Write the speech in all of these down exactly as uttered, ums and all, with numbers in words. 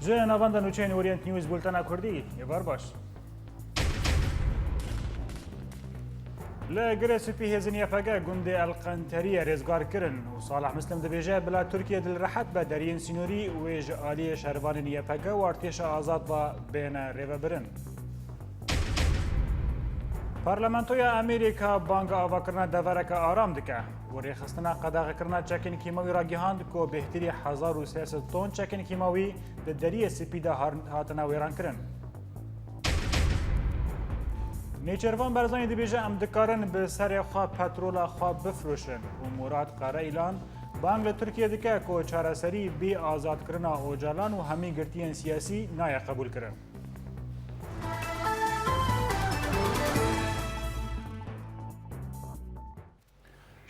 Ji navenda nûçeyên Orient News, bultena Kurdî, êvar baş. Li Girê Spî hêzên Y P G gundê El Qenteriyê rêzgar kirin û Salih Muslim dibêje, bila Tirkiye dil rehet be deriyên sînorî wê ji aliyê şervanên Y P G û artêşa azad ve bêne rêvebirin. Parlamentoya Amerîka banga avakirina devereke aram dike û rêxistina qedexekirina çekên kîmawî ragihand ku bêhtirî hezar û sê sed ton çekên kîmawî di Deriyê Spî de har-, hatine wêrankirin. Nêçîrvan Barzanî dibêje, em dikarin bi serê xwe petrola xwe bifroşin û Murat Karayilan bang li Tirkiye dike ku çareserî bê azadkirina Ocalan û hemî girtiyên siyasî nayê qebûlkirin.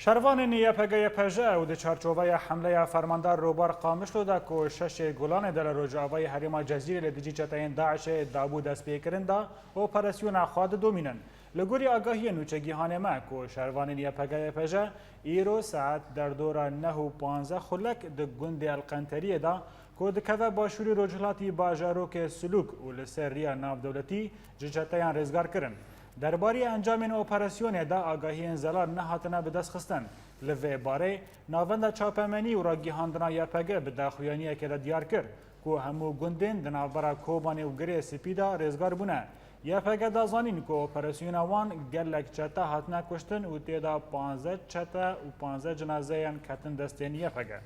Şervanên Y P G Y P J û di çarçoveya hemleya fermandar Robar Qamişlo de ku şeşê Gulanê de li rojavayê herêma Cezîrê li dijî çeteyên DAIŞê dabû destpêkirin de operasyona xwe didomînin. Li gorî agahiyên nûçegihanê me ku şervanên Y P G Y P J îro saet derdora neh û panzdeh xulek di gundê El Qenteriyê de ku dikeve başûrê rojhilatî bajarokê Silûk û li ser riya navdewletî ji çeteyan rêzgar kirin. Derbarê encamên operasyonê de agahiyên zelal nehatine bidestxistin. Li vê barê, Navenda Çapemenî û Ragihandina Y P G bi daxuyaniyekê de diyar kir ku hemû gundên di navbera Kobanê û Girê Spî de rêzgar bûne. Y P G da zanîn ku operasyona wan gelek çete hatine kuştin û tê de panzdeh çete û panzdeh cenazeyan ketin destên Y P G.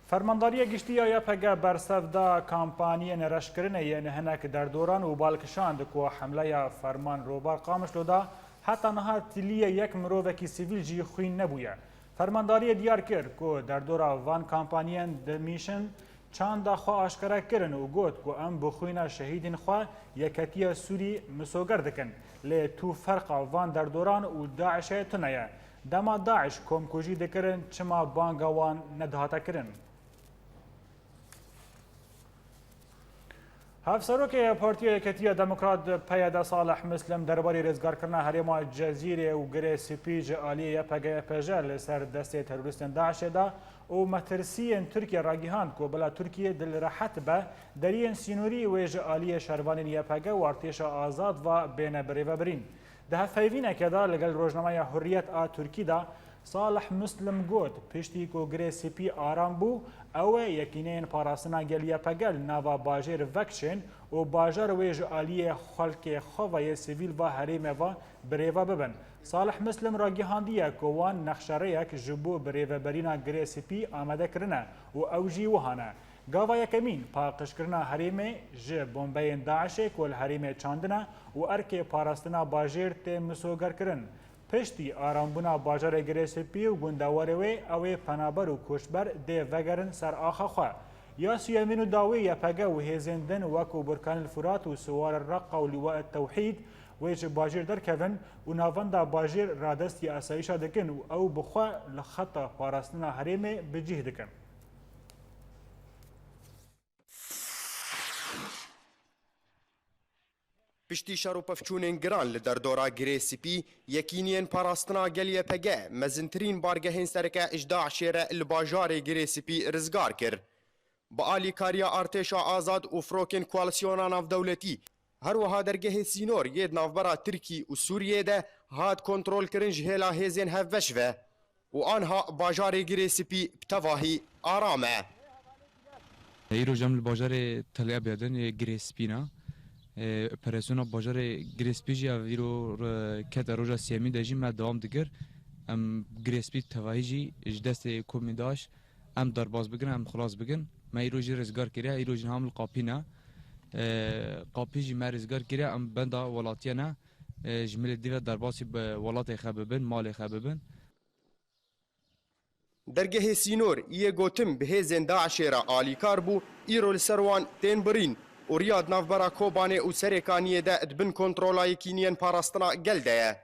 Fermandariya Giştî ya Y P G bersiv da kampaniyên reşkirinê yên hinek derdoran û bal kişand ku hemleya ferman Robar Qamişlo da heta niha tiliyê yek mirovekî sivîl jî xwîn nebûye. Fermandariyê diyar kir ku derdora van kampaniyên dimîşin çanda xwe aşkere kirin û got ku em bi xwîna şehîdên xwe yeketiya Sûrî misoger dikin. Lê tu ferqa van derdoran û DAIŞê tune ye. Dema DAIŞ komkujî dikirin, çima banga wan nedihate kirin? Hevserokê Partiya Yeketiya Demokrat, P Y D, Salih Muslim derbarê rêzgarkirina herêma Cezîrê û Girê Spî ji aliyê Y P G Y P J li ser destê terorîstên DAIŞê de û metirsiyên Tirkiye ragihand ku bila Tirkiye dil rehet be, deriyên sînorî wê ji aliyê şervanên Y P G û artêşa azad ve bêne birêvebirîn. Di hevpeyvîneke de li gel rojnameya Hurriyet a Tirkî de Salih Muslim got, piştî ku Girê Spî aram bû, ew ê yekîneyên parastina gel Y P G li nava bajêr vekişên û bajar wê ji aliyê xelkê xwe ve yê sivîl ve herêmê ve birêve bibin. Salih Muslim ragihandiye ku wan nexşerêyek ji bo birêveberîna Girê Spî amade kirine û ew jî wiha ne. Gava yekemîn, paqijkirina herêmê ji bombeyên DAIŞê ku li herêmê çandine û erkê parastina bajêr tê misogerkirin. Piştî arambûna bajarê Girê Spî û gundewarê wê, ew ê penaber û koçber dê vegerin ser axa xwe. Ya siyemîn û dawî Y P G û hêzên din wekû Burkanil Furat û Siwar Reqa û Liwa Tewhîd wê ji bajêr derkevin û navenda bajêr radestî asayîşa dikin û ew bi xwe li xeta parastina herêmê bi cih dikin. Piştî şer û pevçûnên giran li derdora Girê Spî, Yekîniyên Parastina Gel Y P G mezintirîn bargehên sereke ji DAIŞê re li bajarê Girê Spî rizgar kir. Bi alîkariya Artêşa Azad û firokên Koalîsyona Navdewletî, her wiha dergehê sînor yê di navbera Tirkî û Sûriyê de hat kontrolkirin ji hêla hêzên hevbeş ve. Û anha bajarê Girê Spî bi tevahî aram e. Îro jî em li bajarê Tel Ebyadin yê Girê Spî ne. E, operasyona bajarê Girê Spî jî ev îro re kete roja sêyemîn de jî me dewam dikir. Em Girê Spî tevahî jî ji destê komî DAIŞ em derbas bikin, em xilas bikin. Me îro jî rêzgar kiriye, îro jî niha em li Qapî ne. E, Qapî jî me rêzgar kiriye, em benda welatiye ne. E, ji milê dî ve derbasî bi welatê xwe bibin, malê xwe bibin. Dergehê sînor yê gotin bi hêzên DAIŞê re alîkar bû, îro li ser wan tên birîn û riya di navbera Kobanê û Serêkaniyê de di bin kontrola Yekîniyên Parastina Gel de ye.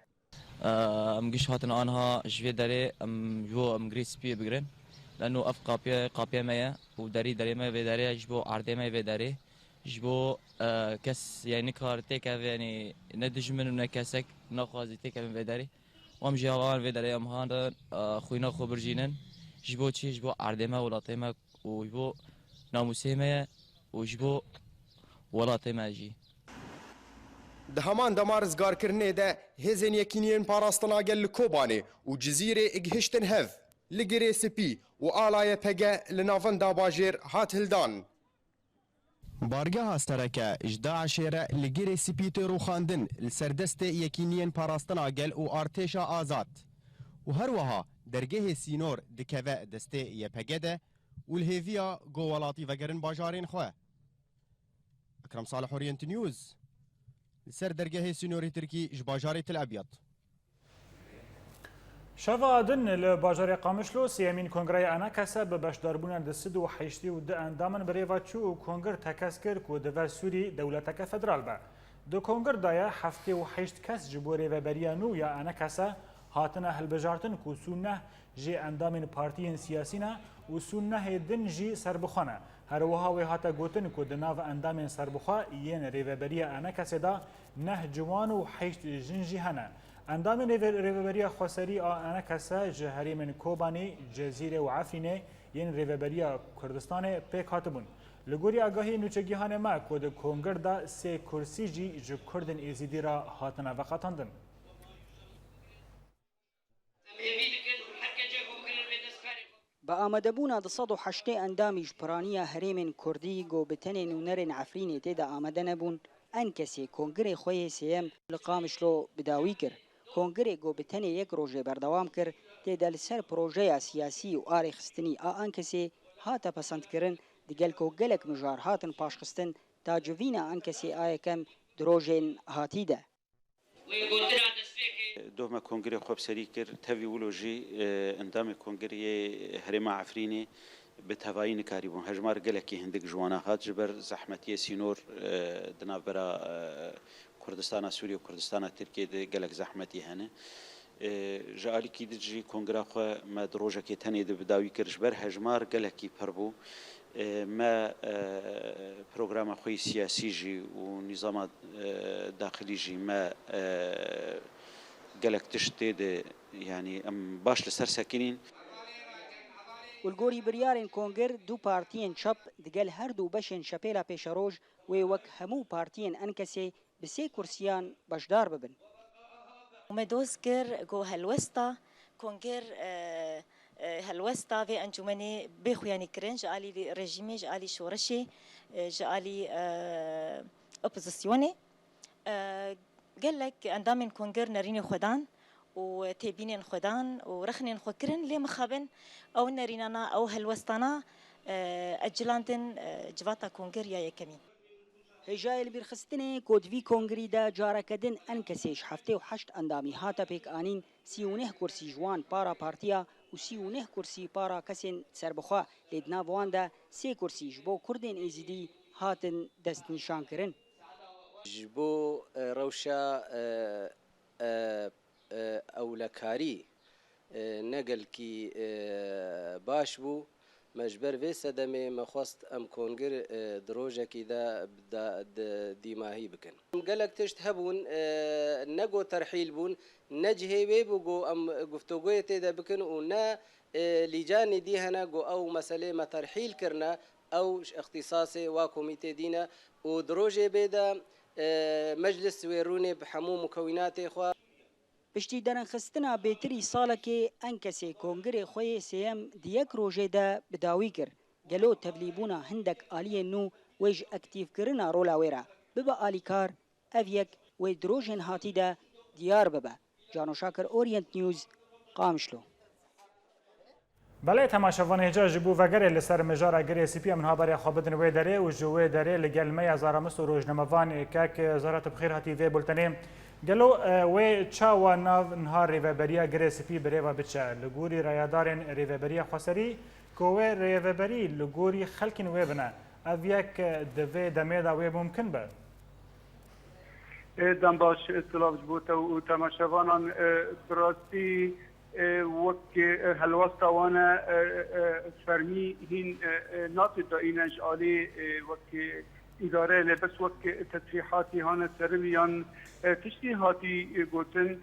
Em giş hatin anha ji vê derê, em ji bo em Girê Spiyê bigirin. Eno ev qapiye, qapiye me ye û derî derê me vê derê ye ji bo erdê me vê derê. Ji bo, e, kes, yani, nikare têkeve, yani, ne dijmin û ne kesek naxwazî têkevin vê derê. Em jî ava vê derê em hanin, e, xwîna xwe birjînin. Ji bo çi? Ji bo erdê me, welatê me û ji bo namûsê me ye û ji bo welatê me jî. Di heman dema rizgarkirinê de hêzên Yekîniyên Parastina Gel li Kobanê û Cizîrê gihiştin hev. Li Girê Spî û ala Y P G li navenda bajêr hat hildan. Bargeha sereke ji DAIŞê re li Girê Spî tê rûxandin, li ser destê Yekîniyên Parastina Gel û Artêşa Azad û her wiha dergehê sînor dikeve destê Y P G de û li hêviya ku welatî vegerin bajarên xwe. Ekrem Salih, Orient News, li ser dergehê sînorî Tirkî ji bajarê Til Ebyad. Şeva din li bajarê Qamişlo sêyemîn kongreya ENKS'ê bi beşdarbûna du sed û heştê û du endamin bi rê ve çû û konger tekez kir ku dive Sûrî dewleteke federal be. Di konger de ye heftê û heşt kes ji bo rêveberiya nû ya ENKS'ê hatine hilbijartin ku sû neh jê endamên partiyên siyasî ne û sû nehê din jî serbixwe ne. Her wiha wê hate gotin ku di nav endamên serbixwe yên rêveberiya ENKS'ê de neh ciwan û heşt jin jî hene. Endamên rêve-, rêveberiya xweserî a ENKS'ê ji herêmên Kobanê, Cezîrê û Efrînê yên Rêveberiya Kurdistanê pêk hatibûn. Li gorî agahî nûçegihanê me ku di konger de sê kursî jî ji Kurdên Êzîdî re hatine veqetandin. Em hêvî dikin her kesê ku bigirin vê destkarê xwe. Bi amadebûna du sed û heştê endamî ji piraniya herêmên Kurdî ku bi tenê nûnerên Efrînê tê de amade nebûn, ENKS'ê kongrê xwe yê sêyem li Qamişlo bi dawî kir. Kongrê ku bi tenê yek rojê berdewam kir, tê de li ser projeya siyasî û arêxistinî a ENKS'ê hate pesendkirin, digel ku gelek mijar hatin paşxistin, ta civîna ENKS'ê a yekem di rojên hatî de. Doh me kongrê xwe bi serî kir, tevî wilo jî, e, endamê kongrê yê herêma Efrînê bi tevayî nikarîbûn. Hejmar gelekî hindik ji wana hat, ji ber zehmetiyê sînor, e, di navbera, e, Kurdistana Sûriyê û Kurdistana Tirkiyê de gelek zehmetî hene. E, ji alîkî din jî kongra xwe me di rojekê tenê de bi dawî kir, ji ber hejmar gelekî pir bû. E, me, e, programa xwe yî siyasî jî û nîzama, e, daxilî jî me, e, gelek tişt tê de, yanî em baş li ser sekinîn. Û li gorî biryarên konger, du partiyên çep digel her du beşên şepêla pêşeroj wê wek hemû partiyên ENKS'ê bi sê kursiyan beşdar bibin. Me doz kir ku helwesta konger, e, e, helwesta vê encûmenê bê xuyanîkirin ji alî rejîmê, ji alî şoreşê, e, ji alî, e, opozisyonê. E, gelek endamên konger nerînê xwe dan û têbînên xwe dan û rexnên xwe kirin, lê mixabin ew nerînana, ew helwestana, e, ecilandin, e, civata konger ya yekemîn. Hêjayê li bîrxistinê ku di vî kongrî de careke din ENKS'ê ji heftê û heşt endamî hate pêkanîn, sî û neh kursî ji wan para partiya û sî û neh kursî para kesên serbixwe, lê di nav wan de sê kursî ji bo Kurdên Êzidî hatin destnîşankirin. Ji bo, e, rewşa, e, e, e, ewlekarî, e, ne gelkî, e, baş bû. Me ji ber vê sedemê me xwest em kongir, e, di rojekî de da-, di-, dîmahî bikin. Gelek tişt hebûn, e, ne got terhîl bûn, ne cihê wê bû got em guftogoyê tê de bikin û ne, e, lîcanê dî hene got ew meselê me terhîl kirine, ew ji îxtîsasê wa komîtê dî ne û di rojê bê de, e, meclis wê rûnê bi hemû mukewînatê xwe. Piştî derinxistina bêtirî salekê, ENKS'ê kongirê xwe yê sêyem di yek rojê de bi dawî kir. Gelo tevlîbûna hindek aliyên nû wê ji aktîvkirina rola wê re bibe alîkar, ev yek wê di rojên hatî de diyar bibe. Cano Şakir, Orient News, Qamişlo. Belê, temaşevanê, hêja ji bo vegerê li ser mijara Girê Spî em niha berê xwe bidin wê derê û ji wê derê li gel me ya Zara Misto rojnamevan kek Zara, tu bi xêr hatî vê bultenê. Gelo, e, wê çawa nav niha rêveberiya Girê Spî bi rê ve biçe? Li gorî rayedarên rêveberiya xweserî ku wê rêveberî li gorî xelkên wê bine, ev yek, e, di vê demê de wê mumkin be? Ê, dem baş, silav ji bo te û temaşevanan. E, bi rastî, e, wek, e, helwesta wan e, e, e, fermî hîn, e, e, natê dayîne ji alî, e, wek, e, îdare, lê bes wek tesrîhatî hane serim yan, e, tiştî hatî, e, gotin,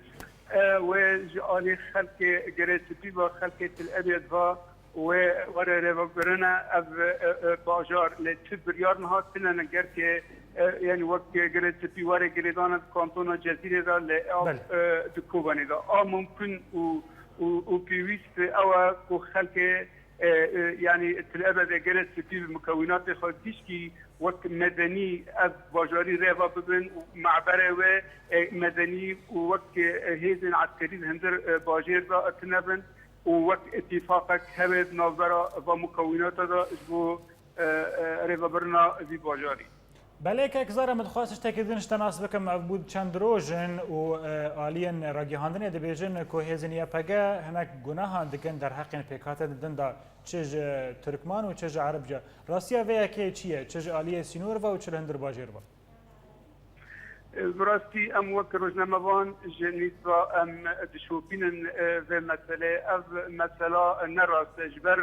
e, wê ji alî xelkê Girê Spî ve, xelkê Til Ebyed ve wê were rêvebirine ev, e, e, bajar. Lê ti biryar niha tine ne gerkê, e, yani wek Girê Spî were girêdane di kantona Cezîrê de, lê ev, Belê. e, di Kobanê de. A mumkin û, û, û pêwîst ew e ku xelkê, e, e, yani Til Ebedê Girê Spî bi mukewînatê xwe gişkî wek medenî ev bajarî rêva bibin û mabere wê, e, medenî û wek, e, hêzên eskerî di hindir, e, bajêr de tine bin û wek îtîfaqek hebe di navbera va mukewînata de ji bo, e, e, rêvebirina vî bajarî. Belê, kek Zara, min dixwest tiştekî din ji te nas bikim. Ev bû çend roj in û, e, aliyên ragihandinê dibêjin ku hêzên Y P G hinek gunehan dikin derheqên pêkhatên din de, çi ji Tirkman û çi ji Ereb re. Rastiya vê yekê çi ye? Çi ji aliyê sînor ve û çi li hundir bajêr ve? Bi rastî em wek rojnamevan ji nîz ve em dişopînin, e, vê meselê. Ev mesela ne rast e, ji ber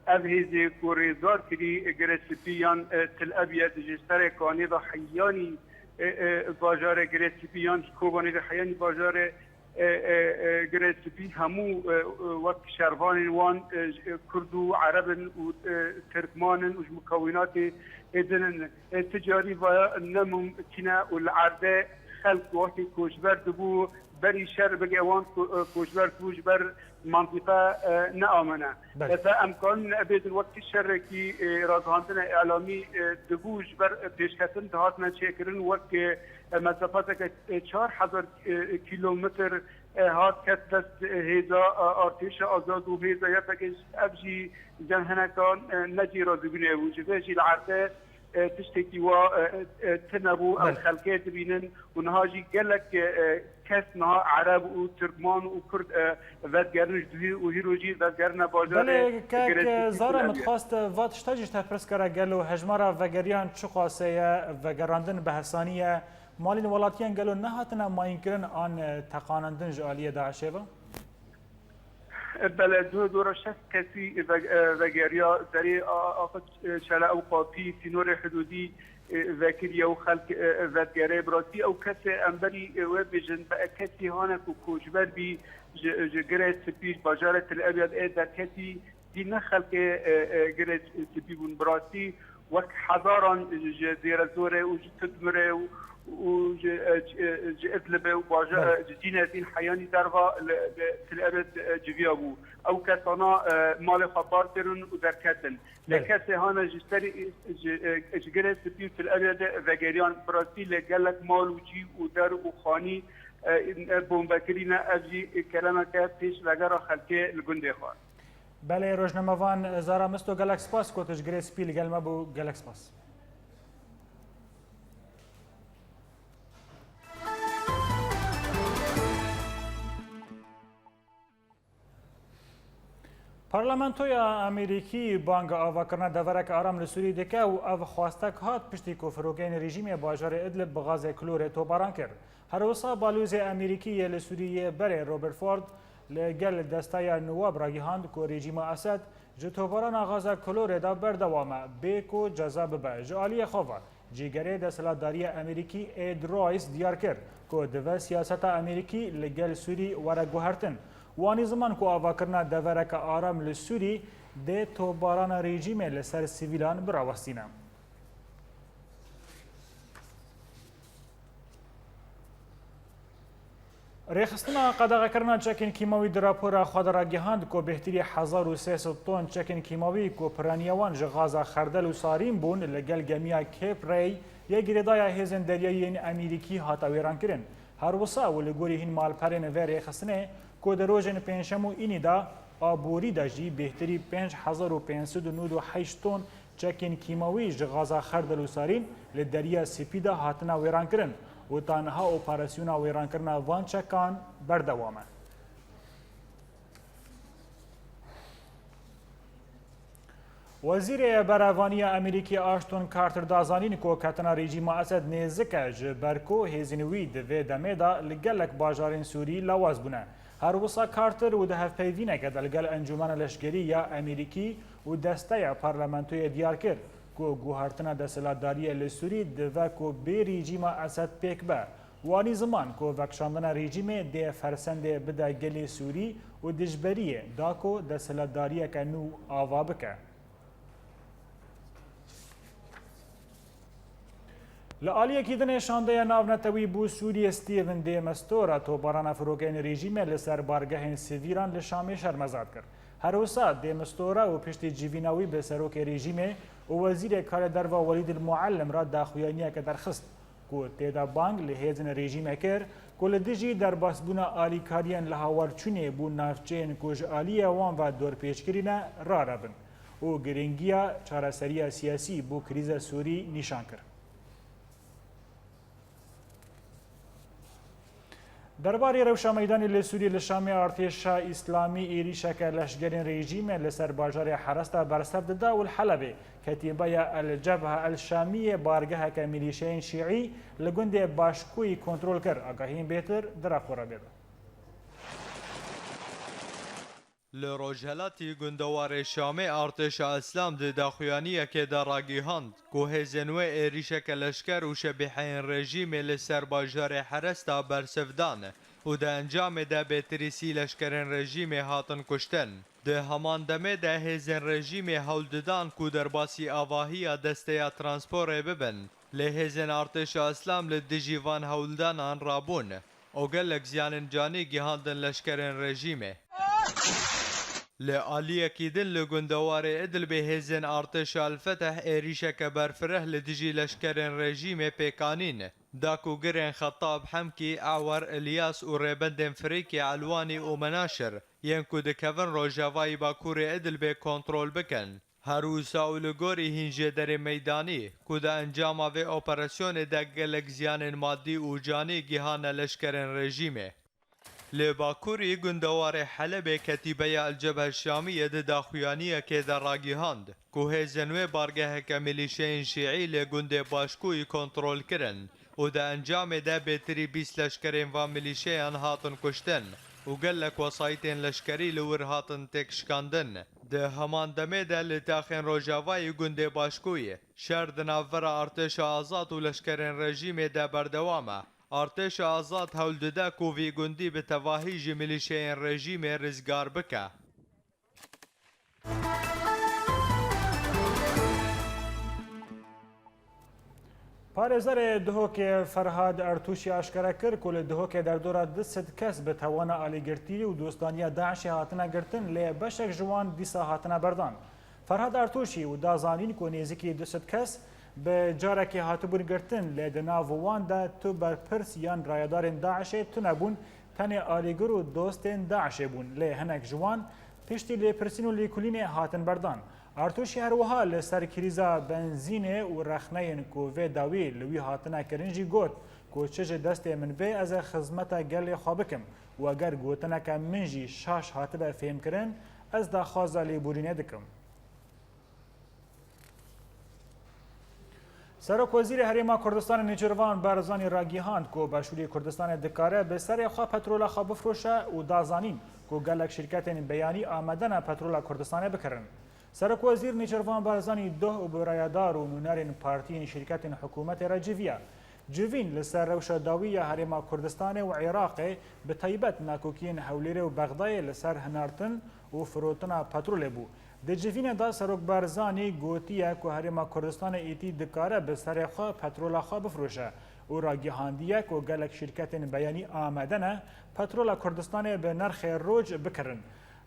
ev hêzê ku rêzdar kirî Girê Spî yan, e, Til Ebyed, ji serê kanê ve heyanî, e, e, bajarê Girê Spî yan ji Kobanê ve heyanî bajarê, e, e, e, Girê Spî hemû, e, e, wek şervanên wan, e, ji, e, Kurd û Ereb in û, e, Tirkman in û ji mukewînatê, e, din in. E, ti carî vaya ne mumkîn e û li erdê xelk wextê koçber dibû, berî şer bige wan ko-, e, koçber dibû, ji ber mantîqe, e, neamine. Belê. Heta em kanin bêjin wek ti şerekî, e, ragihandine îlamî, e, dibû, ji ber, e, pêşketin dihatine çêkirin, wek, e, e, mesafateke, e, çar hezar, e, kîlometr, e, hat ket dest, e, hêza, e, artêşa azad û hêza Y P G. Ev jî cem hinekan, e, ne cî razîbûnê bû. Ji vê jî li erdê, e, tiştekî wa, e, e, tune bû. Em Belê. xelkê dibînin û niha jî gelek, e, e, kes niha Ereb û Tirkman û Kurd, e, vedigerin ji duhî û hîro jî vedigerine bajarê Belê, kek Girê Spî Zara, Til Ebyed. Min dixwest va tişta jî ji te pirs kere, gelo hejmara vegeriyan çiqasê ye, vegerandin bi hesanî ye? Malên welatiyên gelo nehatine mayînkirin an, e, teqanandin ji aliyê DAIŞê ve? Belê, dû dora şeş kesî ve-, e, vegeriya derê a-, axir, e, Çele Ewqafî, sînorê hidûdî, e, vekiriye û xelk, e, vedigere. Bi rastî ew kesê em berî, e, wê bêjin, be-, kesî hane ku koçber bî ji, ji Girê Spî, ji bajarê Til Ebyad ê derketî, dî ne xelkê, e, e, Girê Spî bûn. Bi rastî wek hezaran ji Dêrezorê û ji Tudmirê û, û ji, e, ji, e, ji Idlibê û baja-, Belê. e, ji cînetîn heyanî derva li, li Til Ebed, e, civiya bû. Ew kesana, e, malê xwe bar kirin û derketin. Lê Belê. kesê hane ji serî, ji, e, ji Girê Spî û Til Ebedê vegeriyan. Bi rastî lê gelek mal û cî û der û xanî, e, e, bombekirî ne. Ev jî kelemeke pêş vegera xelkê li gundê xwe. Belê, rojnamevan Zara Misto, gelek spas ku tu ji Girê Spî li gel me bû. Gelek spas. Parlamentoya Amerîkî bang avakirina devereke aram li Sûrî dike û ev xwastek hat piştî ku firokeyên rejîmê bajarê Idlib bi gazê klorê toparan kir. Her wisa balozê Amerîkî yê li Sûriyê berê Robert Ford li gel desteya Nuwab ragihand ku rejîma Esed ji toparana gaza klorê de berdewam e, bê ku ceza bibe. Ji aliyê xwe ve, cîgerê desthilatdariya Amerîkî Ed Royce diyar kir ku divê siyaseta Amerîkî li gel Sûrî were guhertin. Wan î ziman ku avakirina devereke aram li Sûrî dê toparana rejîmê li ser sivîlan birawestîne. Rêxistina qedexekirina çekên kîmawî di rapora xwe de ragihand ku bêhtirî hezar û sê sed ton çekên kîmawî ku piraniya wan ji gaza xerdel û sarîn bûn, li gel gemiya Cape Ray yê girêdaya hêzên deryayî yên Amerîkî hate wêrankirin. Her wisa û li gorî hîn malperên vê rêxistinê ku di rojên pêncşem û înî de aborî de jî bêhtirî pênc hezar û pênc sed û nod û heşt ton çekên kîmawî ji gaza xerdel û sarîn li Derya Spî de hatine wêrankirin û ta niha operasyona wêrankirina van çekan berdewam e. Wezîrê Berevaniya Amerîkî Ashton Carter da zanîn ku ketina rejîma Esed nêzik e, ji ber ku hêzên wî di vê demê de li gelek bajarên Sûrî lawaz bûne. Her wisa Carter û di hevpeyvîneke de li gel Encûmena Leşkerî ya Amerîkî û desteya parlamentoyê diyar kir ku guhertina desthilatdariyê li Sûrî dibe ku bê rejîma Esed pêk be. Û anî ziman ku vekişandina rejîmê dê fersendê bide gelê Sûrî û dijberiyê da ku desthilatdariyeke nû ava bike. Li aliyekî din ê şandeya navnetewî bo Sûriyê Stephen de Mistura toparana firokeyên rejîmê li ser bargehên sivîlan li Şamê şermezar kir. Her wisa de Mistura û piştî civîna wî bi serokê rejîmê û wezîrê karê derva Welîd el Muallim re daxuyaniyeke derxist, ku tê de bang li hêzên rejîmê kir ku li dijî derbasbûna alîkariyên li hawarçûnê bo navçeyên ku ji aliyê wan ve dorpêçkirî ne rarebin û girîngiya çareseriya siyasî bo krîza Sûrî nîşan kir. Derbarê rewşa meydanê li Sûriyê li Şamê artêşa Îslamî êrîşeke leşkerên rejîmê li ser bajarê Heresta bersev dida û li Helebê ketîbeya El Cebha El Şamiyê bargeheke milîşeyên şîî li gundê Başkûyî kontrol kir. Agahiyên bêtir di rexora bê de. Li rojhelatî gundewarê Şamê artêşa Îslam di daxuyaniyekê de ragihand ku hêzên wê êrîşeke leşker û şebîheyên rejîmê li ser bajarê Heresta bersiv dan û di encamê de bêtirî sî leşkerên rejîmê hatin kuştin. Di heman demê de hêzên rejîmê hewl didan ku derbasî avahiya desteya transporê bibin. Lê hêzên artêşa Îslam li dijî van hewldanan rabûn û gelek ziyanên canî gihandin leşkerên rejîmê. Li aliyekî din li gundewarê Idlibê hêzên artêşa El Feteh êrîşeke berfireh li dijî leşkerên rejîmê pêk anîn, da ku girên Xetab Hemkî, Ewer Ilyas û rêbendên Firîkê Elwanî û Menaşir yên ku dikevin rojavayî Bakurê Idlibê kontrol bikin. Her wisa û li gorî hîn jêderê meydanî ku di encama vê operasyonê de gelek ziyanên madî û canî gihane leşkerên rejîmê. Li bakurî gundewarê Helebê ketîbeya El Cebhe Şamiyê di daxuyaniyekê de ragihand ku hêzên wê bargeheke milîşeyên şîî li gundê Başkûyî kontrol kirin û di encamê de bêtirî bîst leşkerên van milîşeyan hatin kuştin û gelek wesayîtên leşkerî li wir hatin têkşikandin. Di heman demê de li taxên rojavayî gundê Başkûyê şer di navbera artêşa azad û leşkerên rejîmê de berdewam e. Artêşa azad hewl dide ku vî gundî bi tevahî ji milîşeyên rejîmê rizgar bike. Parêzerê Duhokê Ferhad Ertûşî aşkere kir ku li Duhokê derdora du sed kes bi tewana alîgirtî û dostaniya DAIŞê hatine girtin, lê beşek ji wan dîsa hatine berdan. Ferhad Ertûşî û da zanîn ku nêzîkî du sed kes bi carekê hatibûn girtin, lê di nav wan de tu berpirs yan rayedarên DAIŞê tune bûn, tenê alîgir û dostên DAIŞê bûn, lê hinek ji wan piştî lêpirsîn û lêkolînê hatin berdan. Artûşî her wiha li ser krîza benzînê û rexneyên ku vê dawî li wî hatine kirin jî got ku çi ji destê min bê ez ê xizmeta gelê xwe bikim û eger gotineke min jî şaş hatibe fêhmkirin, ez daxwaza lêborînê dikim. Serokwezîrê Herêma Kurdistanê Nêçîrvan Barzanî ragihand ku Başûrê Kurdistanê dikare bi serê xwe petrola xwe bifroşe û da zanîn ku gelek şîrketên beyanî amade ne petrola Kurdistanê bikirin. Serokwezîr Nêçîrvan Barzanî doh û bi rayedar û nûnerên partiyên şîrketên hikûmetê re civiya. Civîn li ser rewşa dawî ya Herêma Kurdistanê û Iraqê, bi taybet nakokiyên Hewlêrê û Bexdayê li ser hinartin û firotina petrolê bû. Di civînê de Serok Barzanî gotiye ku Herêma Kurdistanê êdî dikare bi serê xwe petrola xwe bifroşe û ragihandiye ku gelek şîrketên beyanî amade ne petrola Kurdistanê bi nirxê roj bikirin.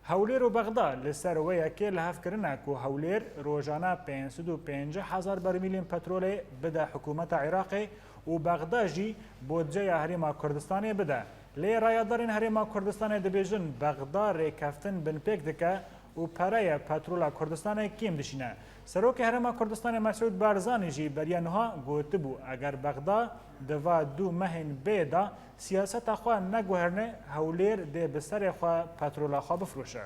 Hewlêr û Bexda li ser wê yekê li hev kirine ku Hewlêr rojane pênc sed û pêncî hezar bermîlên petrolê bide hikûmeta Iraqê û Bexda jî budceya Herêma Kurdistanê bide. Lê rayedarên Herêma Kurdistanê dibêjin Bexda rêkeftin binpêk dike û pereye petrola Kurdistanê kêm dişîne. Serokê Herêma Kurdistanê Mesûd Barzanî jî beriya niha gotibû, eger Bexda di va du mehên bê de siyaseta xwe neguherîne, Hewlêr dê bi serê xwe petrola xwe bifroşe.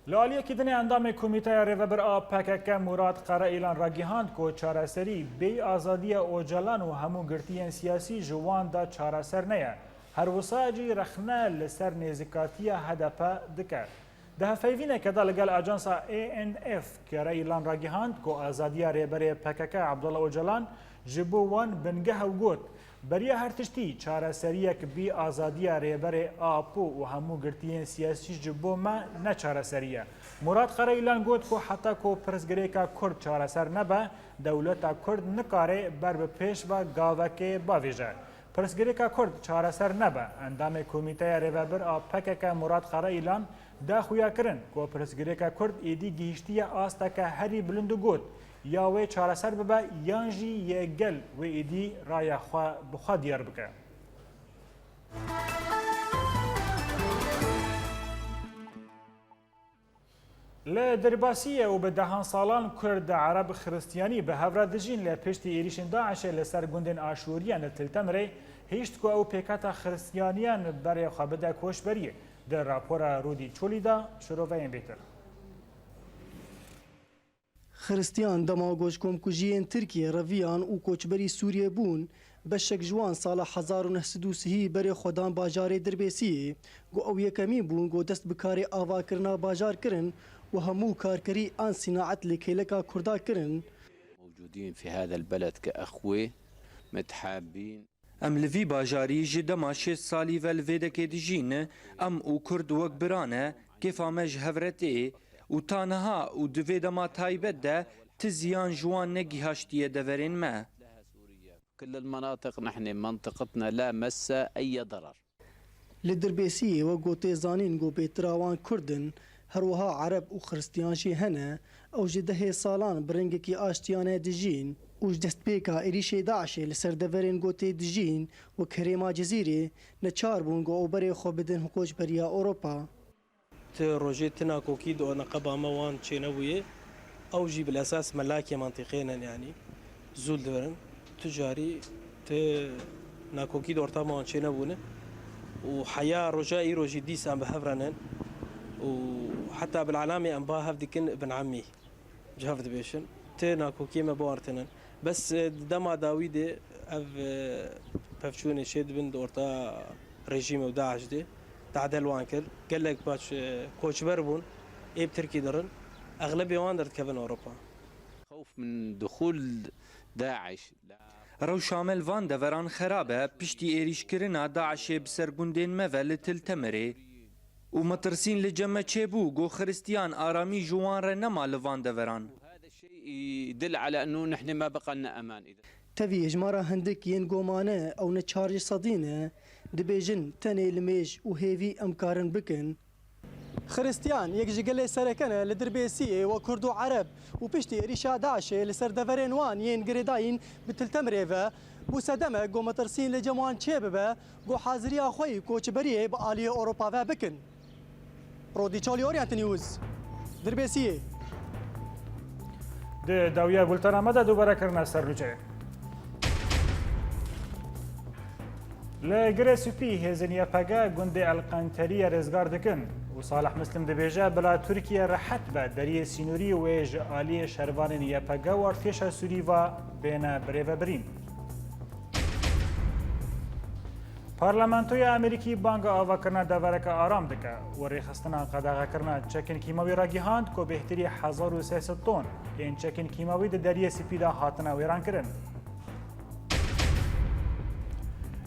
Li aliyekî dinê endamê Komîteya Rêvebir a P K K Murat Karaîlan ragihand ku çareserî bêyî azadiya Ocalan û hemû girtiyên siyasî ji wan de çareser neye. Her wisa jî rexne li ser nêzîkatiya H D P dike. Di hevpeyvîneke de li gel ajansa A N F Karaîlan ragihand ku azadiya rêberê P K K Abdullah Ocalan ji bo wan bingeh e û got, Beriya her tiştî, çareseriyek bî azadiya rêberê Apo û hemû girtiyên siyasî ji bo me ne çareserî ye. Murat Karayilan got ku heta ku pirsgirêka Kurd çareser nebe, dewleta Kurd nikare ber bi pêş ve gavekê bavêje. Pirsgirêka Kurd çareser nebe, endamê Komîteya Rêvebir a P K K Murat Karayilan da xuya kirin ku pirsgirêka Kurd êdî gihîştiye asteke herî bilind û got, ya wê çareser bibe yan jî yê gel wê êdî raya xwe bi xwe diyar bike. Li Dirbasiyê û bi dehan salan Kurd, Ereb, Xiristiyanî bi hev re dijîn, lê piştî êrîşên DAIŞê li ser gundên Aşûriyan li Til Temirê hişt ku ew pêketa Xiristiyaniyan berê xwe bide koçberiyê. Di rapora Rûdî Çolî de şiroveyên bêtir. Xiristiyan dema ku ji komkujiyên Tirkiyê reviyan û koçberî Sûriyê bûn, beşek ji wan sala hezar û neh sed û sihî berê xwe dan bajarê Dirbêsiyê, ku ew yekemîn bûn ku dest bi karê avakirina bajar kirin û hemû karkerî an sînaet li kêleka Kurda kirin. موجودين في هذا البلد كأخوة متحابين. Em li vî bajarî ji dema şêst salî ve li vêdekê dijîn. Em û Kurd wek bira ne, kêfa me ji hev re tê û ta niha û di vê dema taybet de ti ziyan ji wan negihaştiye deverên me. كل المناطق نحن منطقتنا لا مس أي ضرر. Li Dirbêsiyê wek ku tê zanîn ku bêtira wan Kurd in, her wiha Ereb û Xiristiyan jî hene, ew ji dehê salan bi rengekî aştiyane dijîn û ji destpêka êrîşê DAIŞê li ser deverên ku tê dijîn wek herêma Cizîrê neçar bûn ku ew berê xwe bidin koçberiya Ewropa. Ti rojê ti nakokî di neqeba me wan çênebûye. Ew jî bilesas melakê mentiqê ne, yanî zû li divirin. Tu carî ti nakokî di orta me wan çênebûne. Û heya roja îro jî dîsa em bi hev re nin. Û heta bilelamê em ba hev dikin bin emî. Ji hev dibêjin. Ti nakokiyê me bi wan re tinin. Bes, e, di dema dawî de ev, e, pevçûnê çê dibin di orta rejîm û DAIŞ de. Tadel wan kir. Gelek baş, e, koçber bûn. Ê bi Tirkî dirin. Exlebê wan derdikevin Ewropa. خوف من دخول داعش. Rewşa me li van deveran xerab e, piştî êrîşkirina DAIŞê bi ser gundên me ve li Til Temirê. Û metirsîn li cem me çêbû, ku Xiristiyan aramî ji wan re nema li van deveran. وهذا الشيء يدل على أنه نحن ما بقى لنا أمان إذا. Tevî ji me re hindik yên ku mane, ew ne çar ji sedî ne, dibêjin tenê limêj û hêvî em karin bikin. Xiristiyan yek ji gelê sereke ne li Dirbêsiyê wek Kurd û Ereb û piştî êrîşa DAIŞê li ser deverên wan yên girêdayîn bi Til Temirê ve bû sedemek ku metirsîn li cem wan çêbibe ku haziriya xwe yî koçberiyê bi aliyê Ewropa ve bikin. Rodî Çolî, Orient News, Dirbêsiyê. Di dawiya bultena me de dubare kirine ser nûçeyê. Li Girê Supî hêzên Y P G gundê El Qenteriyê rêzgar dikin û Salih Muslim dibêje, bila Tirkiye rehet be deriyê sînorî wê ji aliyê şervanên Y P G û artêşa Sûrî ve bêne birêvebirîn. Parlamentoya Amerîkî banga avakirina devereke aram dike û rêxistina qedexekirina çekên kîmawî ragihand ku bêhtirî hezar û sê sed ton ên çekên kîmawî di Deriyê Spî de hatine wêrankirin.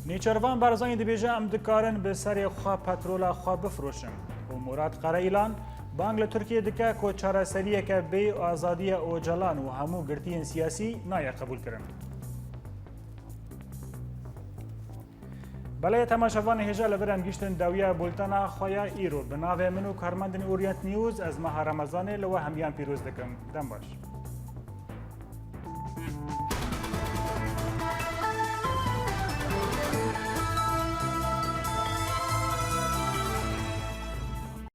Nêçîrvan Barzanî dibêje, em dikarin bi serê xwe petrola xwe bifroşin û Murat Karayilan bang li Tirkiyê dike ku çareseriyeke bê azadiya Ocalan û hemû girtiyên siyasî nayê qebûlkirin. Belê temaşevanê hêja, li vir em gihîştin dawiya bultena xwe ya îro. Bi navê min û karmendên Orient News, ez Meha Remezanê li we hemiyan pîroz dikim. Dem baş.